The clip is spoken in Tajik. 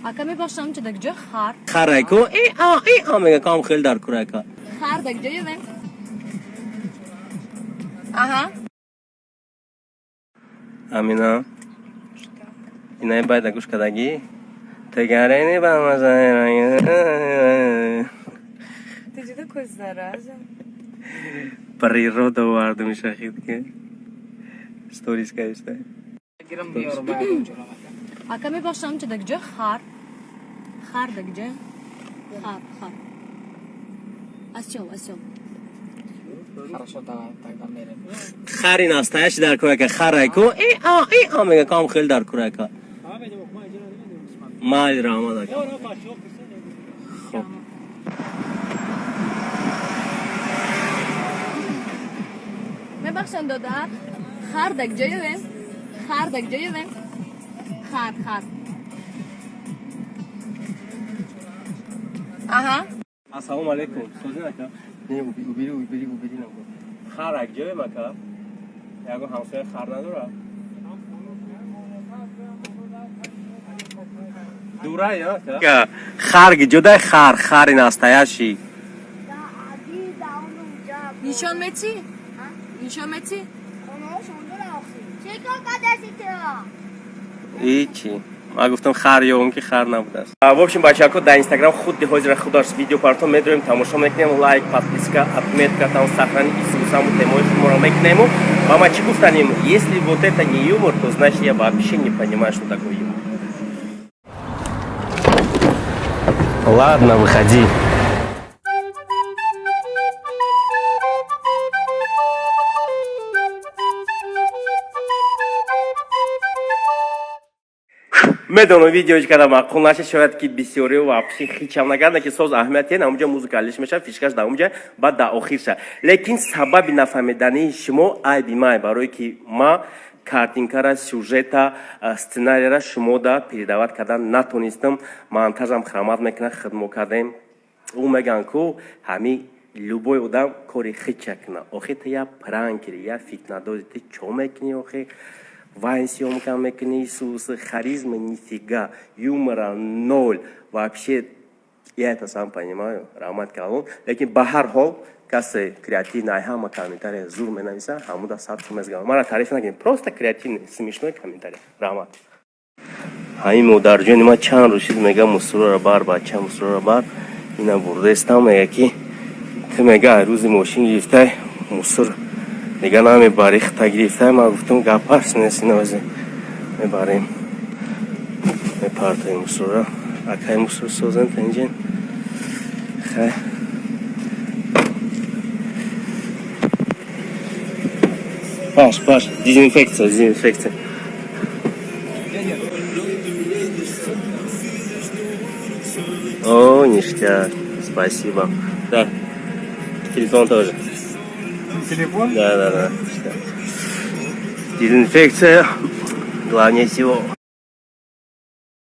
Ака, мебахшам, ча даг ҷо хар? Харайко э а э а мега кам хел дар курака. Хар даг ҷо ёвем? Аҳа. Амина, инаи байда гӯш кардагӣ тегарени ба маза. Ты что такой, зараза? Природа овардум, шахид ки сторис кардиста. Ака, мебахшам, ча даг ҷо хар? Хар даг ҷо? Хар, хар. Осёл, осёл. Хорошо, давай, тогда мерем. Хари настоящий дар курака, харайко э а э а мега кам хел дар курака. Майли, раҳмат, ака. Хоб. Мебахшам, дода, хар даг ҷо ёвем? Хар даг ҷо ёвем? Хар, хар. Аҳа. Ассалому алайкум, созин, ака? Не, убери, убери, убери. Набо хар як ҷоем, ака? Ягон ҳамсоя хар надора? Дурай, ака? Хар ҷодай, хар, хари настоящий. Нишон метӣ? Нишон метӣ? Чӣ кор кардасӣ ту? Ичи ман гуфтам, хар ёвум, ки хар набудааст. В общем, бачако, дар Инстаграм худи ҳозира худаш видео партон медорем, тамошо мекунем, лайк, подписка, отметка там, сохрани исусаму темои шуморо мекунему. Ва ман чӣ гуфтанем? Если вот это не юмор, то значит, я вообще не понимаю, что такое юмор. Ладно, выходи. Медонам, видеоч када маъқул наша, шояд ки бисёрио вообще хичам накарда, ки соз аҳамияте на унҷа музыкалиш меша, фишкаш да унҷа, баъд да охирша. Лекин сабаби нафаҳмидании шумо айби май, барое ки ма картинкара, сюжета, сценарияра шумо да передавать кардан натонистам. Монтажам хирамат мекунад, хидмо кардем. Ӯ меган ку ҳами любой одам кори хича куна. Охи ту я пранкери, я фитнадози, ту чо мекунӣ? Охи вайн съёмка мекунӣ, Иисус, харизма нифига, юмора ноль. Вообще, я это сам понимаю, раҳмат калон. Лекин ба ҳар ҳол, касе креативный, ай ҳама комментария зур менависа, ҳамуда сад сум мезгам. Мара таъриф накунем, просто креативный, смешной комментарий. Раҳмат. Ҳамин модарҷони ман чанд рӯз шид мега: «Мусурора бар, бача, мусурора бар». Ина бурдаистам, мега ки ту, мега, ай рӯзи мошин гирифтай, мусур дига намебарӣ, хита гирифтай. Ман гуфтам, гапаш нест, инози мебарем, мепартоем мусурра. Акай, мусур созем тенҷин. Хай. Паш, паш, дезинфекция, дезинфекция. О, ништяк, спасибо. Да, телефон тоже. Телефон? Да. Дезинфекция, главнее всего.